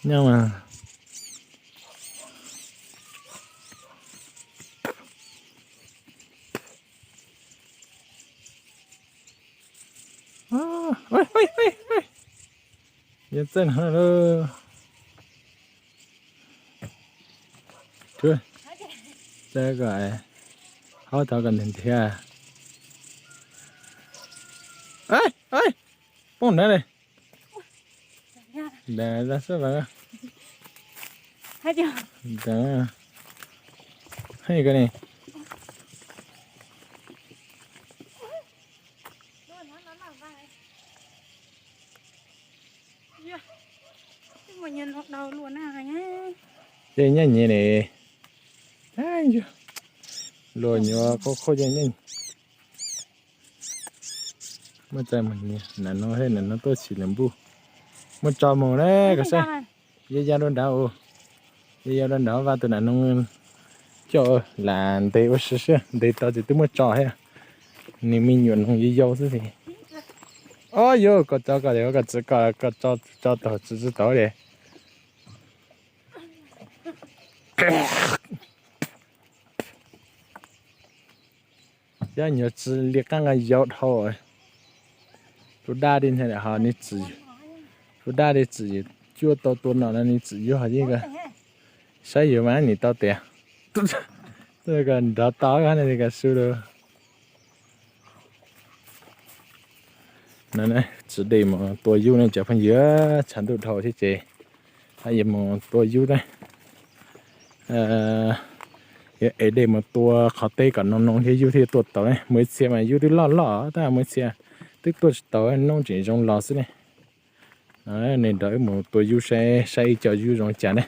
Nyob mas. Yog txawj no lawm. Txawj kom haub thov kom ntiag ntiag. Poob nrad li. Ntawd xwb. Ntawd. Hej ko ni. Ces nyeej nyias ne. Luag nyuam qhuav qhuav yeej yeej. Muaj txaij mus nyias, nam no thiab nam no tuaj tsis lwm npuj. Muaj tso mus na kom saib. Yog ya rau nrad, yog ya rau nrad vaj tus nam no coj lam ntes ua si siab, ntes tau ces twb muaj tso thiab. Nws me nyuam noog yau yau xwb ces. Ob yus kom tso kom, kom tso tau tsis tau li. Cov nyuam tsis li qaab nqa yau dhau. Tus daj li ntawd ho nws txwm, tus daj li txwm cuaj tau tua no no nws txwm yuav ho yeej. Saib yus mas nim tau tias, nrov tau ko su lawm. Tsis dej mus tua yub ne cov phooj ywg, tshav ntuj dhau thiab ces yuav mus tua yub na. Yuav ev dej mus tua qhov teb kom noo noo thiab yub thiaj tuaj tau ne. Mus ib txhia mas yub twb loj loj tab mus ib txhia twb tuaj tsis tau, noob tseem zoo los xwb ne. Nws nrog wb mus tua yub saib, saib ib co yub zoo li cas ne.